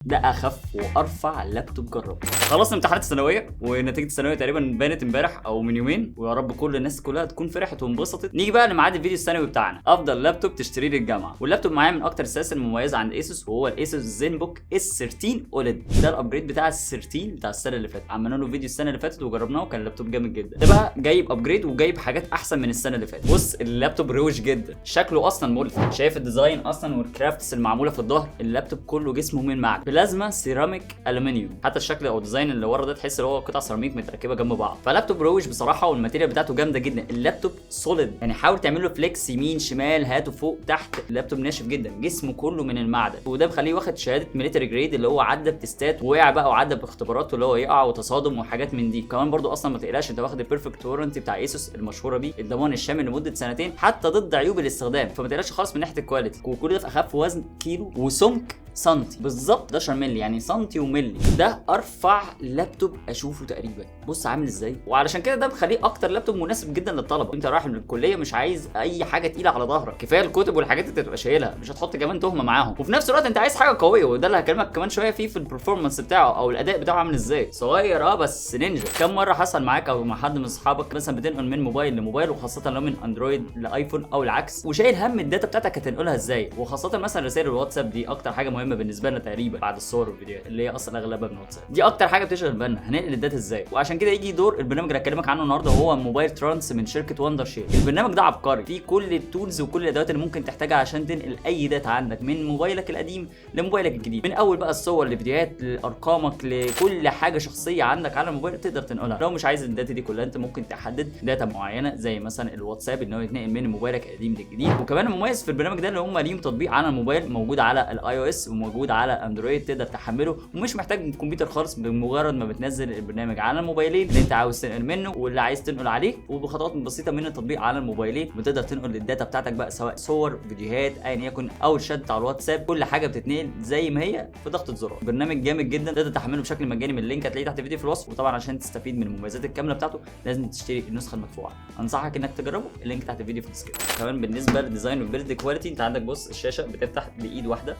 ده اخف وارفع لابتوب جربته. خلصنا امتحانات الثانوية ونتيجة الثانوية تقريبا بانت امبارح او من يومين، ويا رب كل الناس كلها تكون فرحت وانبسطت. نيجي بقى لميعاد الفيديو السنوي بتاعنا، افضل لابتوب تشتريه للجامعه. واللابتوب معايا من اكتر السلاسل المميزة عند ASUS، وهو ال ASUS ZenBook S13 OLED. ده ال upgrade بتاع ال 13 بتاع السنة اللي فاتت، عملنا له فيديو السنة اللي فاتت وجربناه وكان اللابتوب جامد جدا. ده بقى جايب upgrade وجايب حاجات احسن من السنة اللي فاتت. بص، اللابتوب روش جدا، شكله اصلا ملفت، شايف ال design اصلا وال crafts المعموله في الظهر. اللابتوب كله جسمه من معدن، بلازما، سيراميك، الومنيوم. حتى الشكل او ال design اللي ورا ده تحس ان هو قطع سيراميك متركبه جنب بعض. فلابتوب روش بصراحه، وال material بتاعته جامدة جدا. اللابتوب solid، يعني حاول تعمل له flex يمين شمال، هاته فوق تحت، اللابتوب ناشف جدا، جسمه كله من المعدن. وده بخليه واخد شهادة military grade، اللي هو عدى بتستات ووقع بقى وعدى باختباراته، اللي هو يقع وتصادم وحاجات من دي. كمان برضو اصلا ما تقلقش، انت واخد ال perfect warranty بتاع ASUS المشهورة بيه، الضمان الشامل لمدة سنتين حتى ضد عيوب الاستخدام، فما تقلقش خالص من ناحية ال quality. وكل ده في اخف وزن، كيلو وسمك سنتي بالظبط، 11 مللي، يعني سنتي وملي. ده ارفع لابتوب اشوفه تقريبا. بص عامل ازاي. وعلشان كده ده مخليه اكتر لابتوب مناسب جدا للطلبه. انت رايح من الكلية مش عايز اي حاجة تقيلة على ظهرك، كفاية الكتب والحاجات اللي تبقى شايلها، مش هتحط كمان تهمه معاهم. وفي نفس الوقت انت عايز حاجة قويه، وده اللي هكلمك كمان شوية فيه في ال performance بتاعه او الاداء بتاعه عامل ازاي. صغير اه بس نينجا. كم مرة حصل معاك او مع حد من اصحابك مثلا بتنقل من موبايل لموبايل، وخاصة لو من Android ل iPhone او العكس، وشايل هم ال data بتاعتك هتنقلها ازاي؟ وخاصة مثلا رسائل الواتساب، دي اكتر حاجة مهمة بالنسبة لنا تقريبا بعد الصور والفيديوهات اللي هي اصلا اغلبها من واتساب. دي اكتر حاجة بتشغل بالنا، هننقل ال data ازاي؟ وعشان كده يجي دور البرنامج اللي هكلمك عنه النهارده، وهو MobileTrans من شركة Wondershare. البرنامج ده عبقري، فيه كل ال tools وكل الادوات اللي ممكن تحتاجها عشان تنقل اي data عندك من موبايلك القديم لموبايلك الجديد، من اول بقى الصور لفيديوهات لارقامك لكل حاجة شخصية عندك على الموبايل تقدر تنقلها. لو مش عايز ال data دي كلها، انت ممكن تحدد data معينة زي مثلا الواتساب ان هو يتنقل من موبايلك القديم للجديد. وكمان المميز في البرنامج ده اللي هم ليهم تطبيق على الموبايل موجود على ال iOS وموجود على Android، تقدر تحمله ومش محتاج كمبيوتر خالص. بمجرد ما بتنزل البرنامج على الموبايلين اللي انت عاوز تنقل منه واللي عايز تنقل عليه، وبخطوات بسيطة من التطبيق على الموبايلين بتقدر تنقل ال data بتاعتك بقى، سواء صور، فيديوهات، ايا يكن، او الشات بتاع الواتساب، كل حاجة بتتنقل زي ما هي في ضغطه زرار. برنامج جامد جدا، تقدر تحمله بشكل مجاني من ال link هتلاقيه تحت الفيديو في الوصف. وطبعا عشان تستفيد من المميزات الكاملة بتاعته لازم تشتري النسخة المدفوعه. انصحك انك تجربه، ال link تحت الفيديو في ال description. كمان بالنسبة لل design وال build quality، انت عندك بص الشاشة بتفتح بايد واحده،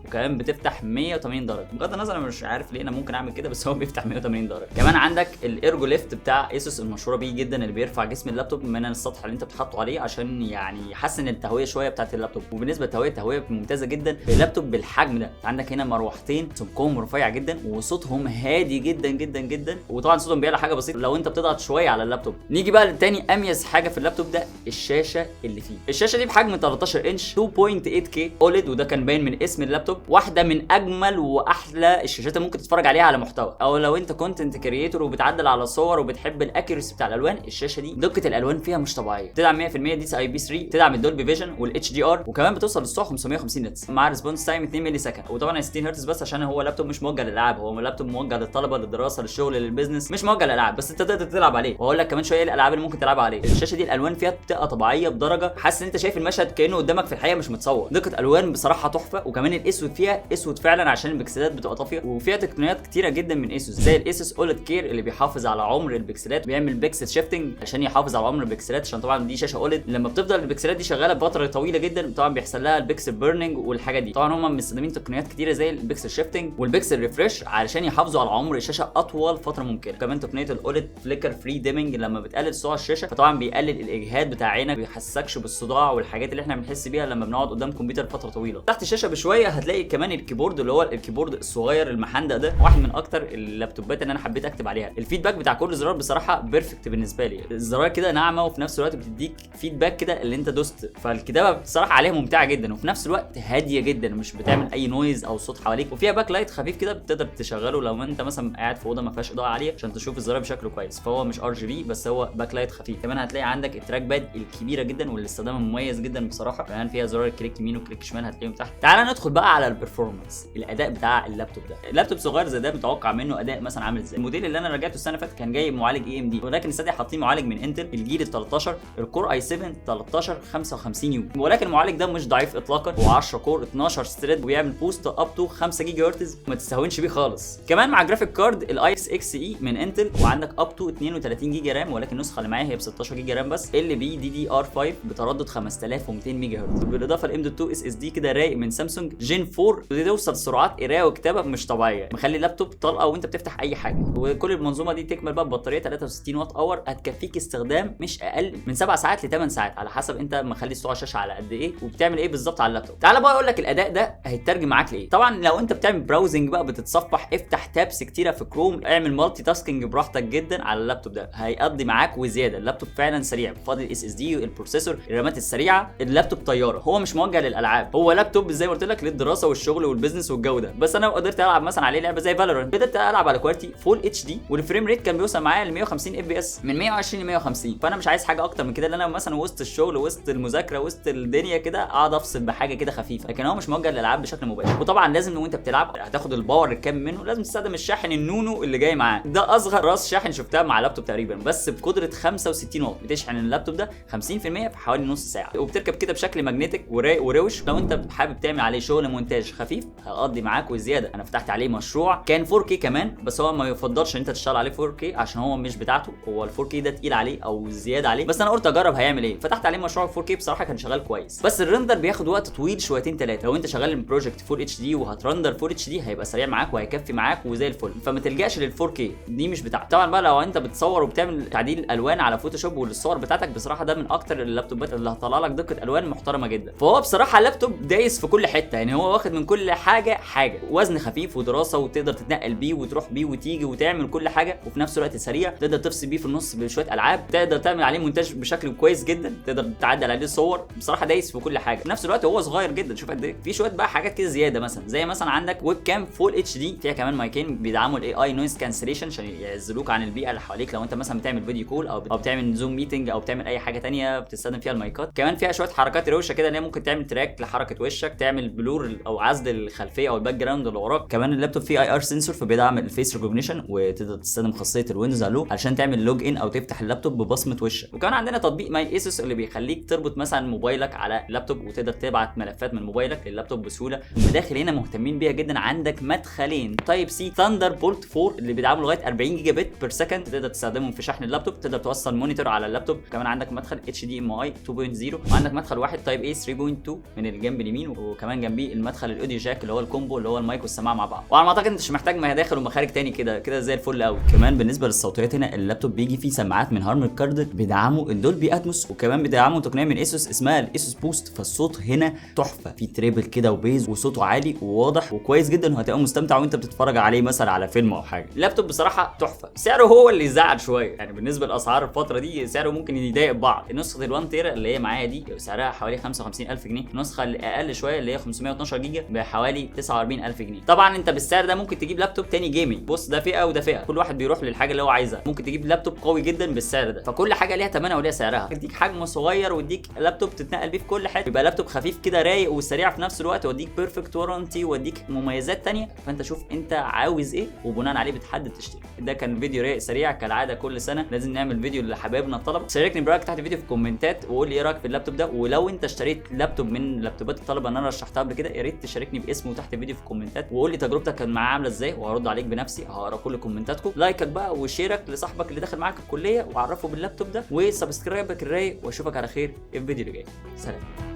وكمان بتفتح 180 درجه. بغض النظر انا مش عارف ليه انا ممكن اعمل كده، بس هو بيفتح 180 درجه. كمان عندك ال ErgoLift بتاع ASUS المشهورة بيه جدا، اللي بيرفع جسم اللابتوب من السطح اللي انت بتحطه عليه عشان يعني يحسن التهويه شوية بتاعت اللابتوب. وبالنسبة للتهويه، التهويه ممتازة جدا في اللابتوب بالحجم ده. عندك هنا مروحتين سمكهم رفيع جدا وصوتهم هادي جدا جدا جدا، وطبعا صوتهم بيعلى حاجة بسيطة لو انت بتضغط شوية على اللابتوب. نيجي بقى لتاني اميز حاجة في اللابتوب ده، الشاشة اللي فيه. الشاشة دي بحجم 13 انش 2.8 K OLED، وده كان باين من اسم اللابتوب. واحدة من اجمل واحلى الشاشات اللي ممكن تتفرج عليها على محتوى، او لو انت content creator وبتعدل على صور وبتحب ال accuracy بتاع الالوان، الشاشة دي دقه الالوان فيها مش طبيعيه. تدعم 100% DCI P3، تدعم ال Dolby Vision وال HDR، وكمان بتوصل للسرعه 550 nits مع response time 2 millisecond، وطبعا 60 هرتز بس عشان هو لابتوب مش موجه للالعاب. هو لابتوب موجه للطلبه، للدراسه، للشغل، لل business، مش موجه للالعاب، بس انت تقدر تلعب عليه. وهقول لك كمان شوية ايه الالعاب اللي ممكن تلعب عليه. الشاشة دي الالوان فيها بتبقى طبيعية بدرجة حاسس ان انت شايف المشهد كانه قدامك في الحقيقة مش متصور. دقه الوان بصراحة تحفه، وكمان الاسود فيها اسود فعلا عشان البكسلات بتبقى طافيه. وفيها تقنيات كتيرة جدا من ASUS زي ال ASUS OLED Care اللي بيحافظ على عمر البكسلات، بيعمل pixel shifting عشان يحافظ على عمر البكسلات، عشان طبعا دي شاشة OLED لما بتفضل البكسلات دي شغالة بفترة طويلة جدا طبعا بيحصل لها ال pixel burning والحاجة دي. طبعا هم مستخدمين تقنيات كتيرة زي ال pixel shifting وال pixel refresh علشان يحافظوا على عمر الشاشة اطول فترة ممكنه. كمان تقنية ال OLED flicker free dimming، لما بتقلل سطوع الشاشة فطبعا بيقلل الاجهاد بتاع عينك، بيحسسكش بالصداع والحاجات اللي احنا بنحس بيها لما بنقعد قدام كمبيوتر فترة طويله. تحت الشاشة بشوية هتلاقي كمان ال keyboard، اللي هو ال keyboard الصغير المحندق ده، واحد من اكتر اللابتوبات اللي انا حبيت اكتب عليها. ال feedback بتاع كل زرار بصراحة perfect بالنسبة لي. الزراير كده ناعمة وفي نفس الوقت بتديك feedback كده اللي انت دوست، فالكتابه بصراحة عليها ممتعة جدا، وفي نفس الوقت هادية جدا، مش بتعمل اي noise او صوت حواليك. وفيها backlight خفيف كده بتقدر تشغله لو انت مثلا قاعد في اوضة ما فيهاش اضاءه عالية عشان تشوف الزراير بشكل كويس. فهو مش RGB بس هو backlight خفيف. كمان هتلاقي عندك ال trackpad الكبيرة جدا واللي استخدامها مميز جدا بصراحه. كمان فيها زرار click يمين و click شمال هتلاقيهم تحت. تعال ندخل بقى على ال performance، الاداء بتاع اللابتوب ده. اللابتوب صغير زي ده متوقع منه اداء مثلا عامل ازاي؟ الموديل اللي انا راجعته السنة اللي فاتت كان جاي معالج AMD، ولكن السنة دي حاطين معالج من Intel الجيل ال 13، ال Core i7 1355 U، ولكن المعالج ده مش ضعيف اطلاقا، هو 10 core 12 thread وبيعمل boost up to 5 جيجا هرتز، ما تستهونش بيه خالص. كمان مع graphic card ال Iris Xe من Intel، وعندك up to 32 جيجا RAM، ولكن النسخة اللي معايا هي ب 16 جيجا RAM بس، LPDDR 5 بتردد 5200 ميجا هرتز، بالاضافة ل M.2 SSD كده رايق من Samsung Gen Zen 4، بتوصل سرعات قرايه وكتابه مش طبيعية، مخلي اللابتوب طلقه وانت بتفتح اي حاجه. وكل المنظومة دي تكمل بقى ببطاريه 63 watt hour، هتكفيك استخدام مش اقل من 7 ساعات ل 8 ساعات على حسب انت مخلي سطوع الشاشة على قد ايه وبتعمل ايه بالظبط على اللابتوب. تعالى بقى اقول لك الاداء ده هيترجم معاك لايه. طبعا لو انت بتعمل browsing بقى، بتتصفح، افتح tabs كتيرة في كروم، اعمل multitasking براحتك جدا على اللابتوب ده، هيقضي معاك وزياده. اللابتوب فعلا سريع بفضل ال SSD، ال processor، الرامات السريعه. اللابتوب طياره. هو مش موجه للالعاب، هو لابتوب زي ما قلت لك للدراسة والشغل وال business والجو ده. بس انا قدرت العب مثلا عليه لعبه زي Valorant، قدرت العب على quality full HD، وال frame rate كان بيوصل معايا ل 150 FPS، من 120 ل 150. فانا مش عايز حاجة اكتر من كده، لان انا مثلا وسط الشغل، وسط المذاكره، وسط الدنيا كده، اقعد افصل بحاجة كده خفيفه. لكن هو مش موجه للالعاب بشكل مباشر. وطبعا لازم وانت بتلعب هتاخد ال power الكامل منه، لازم تستخدم الشاحن النونو اللي جاي معاه ده، اصغر راس شاحن شفتها مع لابتوب تقريبا، بس بقدره 65 واط، بتشحن اللابتوب ده 50% في حوالي نص ساعه، وبتركب كده بشكل magnetic ورايق وروش. لو انت حابب تعمل عليه شغل مونتاج خفيف هقضي معاك وزياده. انا فتحت عليه مشروع كان 4K كمان، بس هو ما يفضلش ان انت تشتغل عليه 4K عشان هو مش بتاعته، هو ال 4K ده تقيل عليه او زيادة عليه، بس انا قلت اجرب هيعمل ايه. فتحت عليه مشروع 4K، بصراحة كان شغال كويس، بس ال render بياخد وقت طويل شويتين ثلاثه. لو انت شغال project full HD وهت render full HD هيبقى سريع معاك وهيكفي معاك وزي الفل، فما تلجاش لل 4K دي، مش بتاعته. طبعا بقى لو انت بتصور وبتعمل تعديل الوان على Photoshop والصور بتاعتك، بصراحة ده من اكتر اللابتوبات اللي هتطلع لك دقه الوان محترمه جدا. فهو بصراحة لابتوب دايس في كل حته، يعني هو واخد من كل حاجة حاجه، وزن خفيف ودراسة وتقدر تتنقل بيه وتروح بيه وتيجي وتعمل كل حاجه، وفي نفس الوقت سريع، تقدر تفصل بيه في النص بشوية العاب، تقدر تعمل عليه مونتاج بشكل كويس جدا، تقدر تعدل عليه صور. بصراحة دايس في كل حاجه. في نفس الوقت هو صغير جدا، شوف قد ايه. في شوية بقى حاجات كده زياده، مثلا زي مثلا عندك webcam full HD، فيها كمان مايكين بيدعموا ال AI noise cancellation عشان يعزلوك عن البيئة اللي حواليك لو انت مثلا بتعمل video call او بتعمل Zoom meeting او بتعمل اي حاجة تانية بتستخدم فيها المايكات. كمان فيها شوية حركات روشه كده اللي هي ممكن تعمل track لحركة وشك، تعمل blur او عزل الخلفية او ال background اللي وراك. كمان اللابتوب فيه IR sensor، فبيدعم ال face recognition، وتقدر تستخدم خاصية ال Windows Hello عشان تعمل log in او تفتح اللابتوب ببصمه وشك. وكمان عندنا تطبيق My ASUS اللي بيخليك تربط مثلا موبايلك على اللابتوب وتقدر تبعت ملفات من موبايلك لللابتوب بسهوله. المداخل هنا مهتمين بيها جدا، عندك مدخلين Type C Thunderbolt 4 اللي بيدعموا لغاية 40 gigabit per second، تقدر تستخدمهم في شحن اللابتوب، تقدر توصل monitor على اللابتوب. كمان عندك مدخل HDMI 2.0، وعندك مدخل واحد Type A 3.2 من الجنب اليمين، وكمان جنبيه المدخل ال audio jack اللي هو ال combo اللي هو المايك والسماعه مع بعض. وعلى ما اعتقد انت مش محتاج مداخل ومخارج تاني، كده كده زي الفل قوي. كمان بالنسبة للصوتيات هنا اللابتوب بيجي فيه سماعات من Harman Kardon بيدعموا ال Dolby Atmos، وكمان بيدعموا تقنية من ASUS اسمها ال ASUS Boost، فالصوت هنا تحفه، في treble كده و bass، وصوته عالي وواضح وكويس جدا، وهتبقى مستمتع وانت بتتفرج عليه مثلا على فيلم او حاجه. اللابتوب بصراحة تحفه. سعره هو اللي يزعل شويه، يعني بالنسبة لاسعار الفترة دي سعره ممكن يضايق بعض. نسخه ال1 تيرا اللي هي معايا دي سعرها حوالي 55000 جنيه، النسخة اللي اقل شوية اللي هي 512 جيجا بحوالي 49000 جنيه. طبعا انت بالسعر ده ممكن تجيب لابتوب تاني gaming. بص، ده فئة وده فئه، كل واحد بيروح للحاجة اللي هو عايزها. ممكن تجيب لابتوب قوي جدا بالسعر ده، فكل حاجة ليها ثمنها وليها سعرها. يديك حجم صغير ويديك لابتوب تتنقل بيه في كل حته، يبقى لابتوب خفيف كده رايق وسريع في نفس الوقت، ويديك perfect warranty، ويديك مميزات تانية. فانت شوف انت عاوز ايه وبناء عليه بتحدد تشتري. ده كان فيديو رايق سريع، كالعادة كل سنة لازم نعمل فيديو لحبايبنا الطلبه. شاركني برايك تحت الفيديو في الكومنتات وقول لي ايه رايك في اللابتوب ده، ولو انت اشتريت لابتوب من لابتوبات الطلبة اللي انا رشحتها قبل كده يا ريت تشاركني باسمه تحت الفيديو في الكومنتات، وقول لي تجربتك كان معاه عامله ازاي، وهرد عليك بنفسي، هقرا كل كومنتاتكم. لايكك بقى و share ك لصاحبك اللي داخل معاك الكلية وعرفه باللابتوب ده، و subscribe ك الرايق، واشوفك على خير في الفيديو اللي جاي. سلام.